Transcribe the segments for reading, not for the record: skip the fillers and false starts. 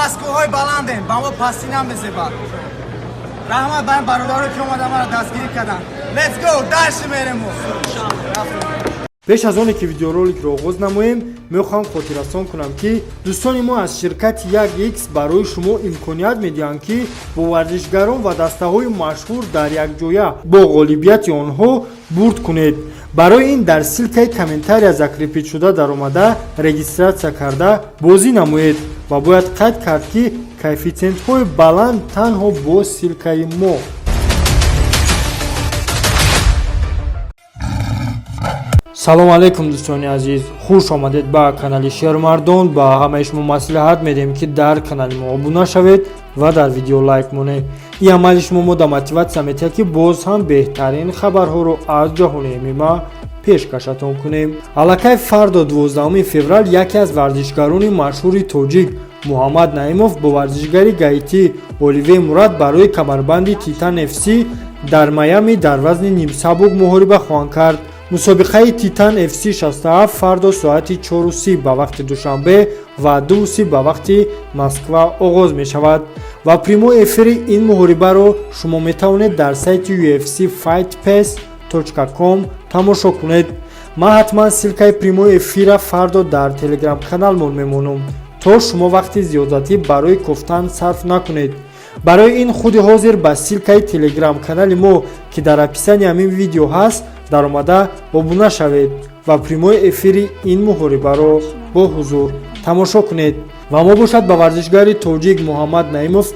Аз кӯҳҳои баландем, ба мо пастӣ намезебад. Раҳмат ба ин бародаро, ки омада маро дастгирӣ карданд. Let's go, дальше мерем. Пеш аз оне ки видеороликро оғоз намоем, мехоҳам хотиррасон кунам, ки дӯстони мо аз ширкати 1x барои шумо имконият медиҳанд, ки бо варзишгарон ва дастаҳои машҳур дар якҷоя бо ғолибияти онҳо бурд кунед. Барои ин дар ссылкаи комментария закрепить шуда даромада, регистрация карда, бозӣ намоед. Ва бояд қайд кард, ки коэффитсиентҳои баланд танҳо бо ссылкаи мо. Салом алейкум, дӯстони азиз, хуш омадед ба канали Шермардон. Ба ҳамаи шумо маслиҳат медиҳем, ки дар канали мо обуна шавед ва дар видео лайк монед. Ин амали шумо мода мотиватсия метиҳад, ки боз ҳам беҳтарин хабарҳоро аз ҷаҳони ММА пешкашатон кунем. Аллакай фардо, 12 феврал, яке аз варзишгарони машҳури тоҷик Муҳаммад Наимов бо варзишгари гаитӣ Оливей Мурад барои камарбанди Титан FC дар Майами дар вазни нимсабук муҳориба хоҳанд кард. Мусобиқаи Титан FC 67 фардо соати 4:30 ба вақти Душанбе ва 2:30 ба вақти Москва оғоз мешавад ва прямой эфири ин муҳорибаро шумо метавонед дар сайти UFC Fight Pass com тамошо кунед. Ман ҳатман ссылкаи прямой эфира фардо дар телеграм-каналмон мемонам, то шумо вақти зиёдатӣ барои кофтан сарф накунед. Барои ин худи ҳозир ба ссылкаи телеграм-канали мо, ки дар описании ҳамин видео ҳаст, даромада обуна шавед ва прямой эфири ин муҳорибаро бо ҳузур тамошо кунед. Ва мо бошад ба варзишгари тоҷик Муҳаммад Наимов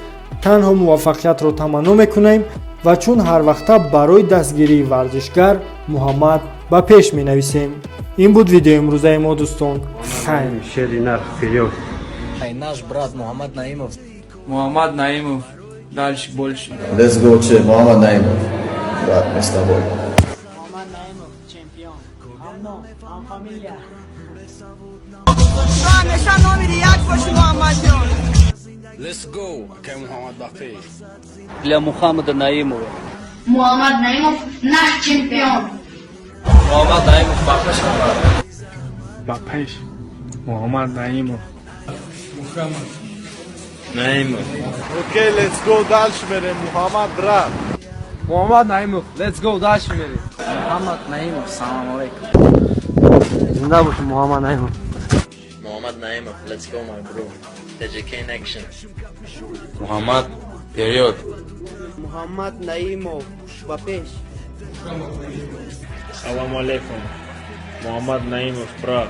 танҳо муваффақиятро таманно мекунем ва чун ҳарвақта барои дастгирии варзишгар Муҳаммад ба пеш менависем. Ин буд видеои имрӯзаи мо, дӯстон, хайр. Шери нар, вперед! Наш брат Мухаммад Наимов. Мухаммад Наимов. Дальше больше. Let's go, че, Мухаммад Наимов. Брат, мы с тобой. Муҳаммад Наимов чемпион. Ҳам ном, ҳам фамилия. То ҳамеша номери як боши, Муҳаммадҷон. Let's go, акай Муҳаммад, ба пеш. Для Мухаммада Наимова. Муҳаммад Наимов наш чемпион. Мухаммад Наимов, ба пеш. Ба пеш, Муҳаммад Наимов. Мухаммад Наимов. Окей, let's go, дальше мерем, Муҳаммад, брат. Мухаммад Наимов, let's go, дальше мерем. Муҳаммад Наимов, салом алейкум. Зинда боши, Муҳаммад Наимов. Muhammad Naimov, let's go, my bro. TJK in action. Мухаммад, вперед. Муҳаммад Наимов ба пеш. Салому алейкум, Муҳаммад Наимов, брат.